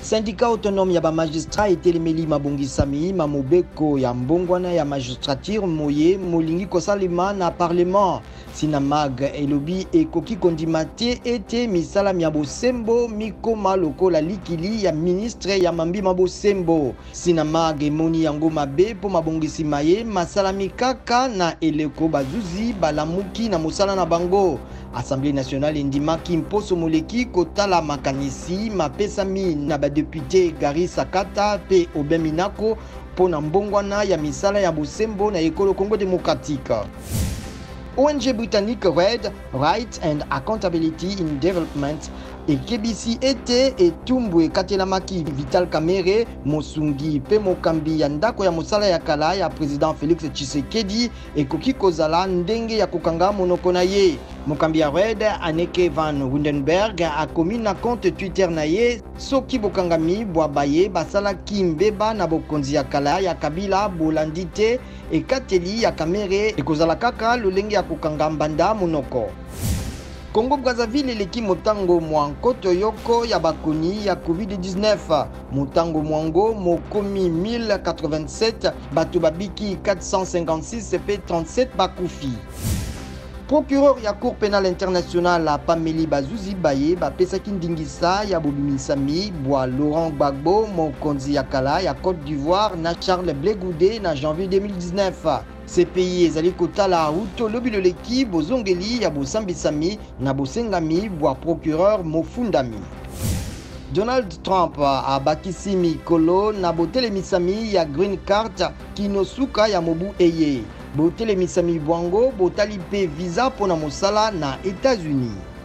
Syndicat autonome ya ba magistrats etelemeli mabongisami ma mobeko ya mbongwana ya magistrature moye molingi kosalema na parlement. Synamag elobi ekoki kondima te ete misala mya bosembo mikoma lokola likili ya ministre ya mambi ma bosembo. Synamag emoni yango mabe mpo mabongisi maye masalami kaka na eleko bazuzi balamuki na mosala na bango. Assemblee nationale endimaki mposo moleki kotala makanisi mapesami na ba deputes Gary Sakata mpe Aubin Minaku mpo na mbongwana ya misala ya bosembo na ekolo Congo democratique. ONG britannique RED, Rights and Accountability in Development, ekebisi ete etumbu ekatelamaki Vital Kamerhe, mosungi mpe mokambi ya ndako ya mosala ya kala ya president Felix Tshisekedi, ekoki kozala ndenge ya kokanga monoko na ye. Mokambi ya RED, Anneke van Wundenberg, akomi na compte Twitter na ye soki bokangami bwa baye basalaki mbeba na bokonzi ya kala ya Kabila bolandi te ekateli ya Kamerhe, ekozala kaka lolenge ya kokanga mbanda monoko. Congo-Brazzaville eleki motango mwa nkoto yoko ya bakoni ya Covid-19. Motango mwango mokomi 1087, bato babiki 456 mpe 37 bakufi. Procureur ya Cour penale internationale apameli bazuzi baye bapesaki ndingisa ya bobimisami bwa Laurent Gbagbo, mokonzi ya kala ya Cote d'Ivoire, na Charles Ble Goude na janvier 2019. CPI ezali kotala uto lobi loleki bozongeli ya bosambisami na bosengami bwa procureur mofundami. Donald Trump abakisi mikolo na botelemisami ya Green Card kino suka ya mobu eye. Botelemisami bwango botali mpe visa mpo na mosala na Etats-Unis.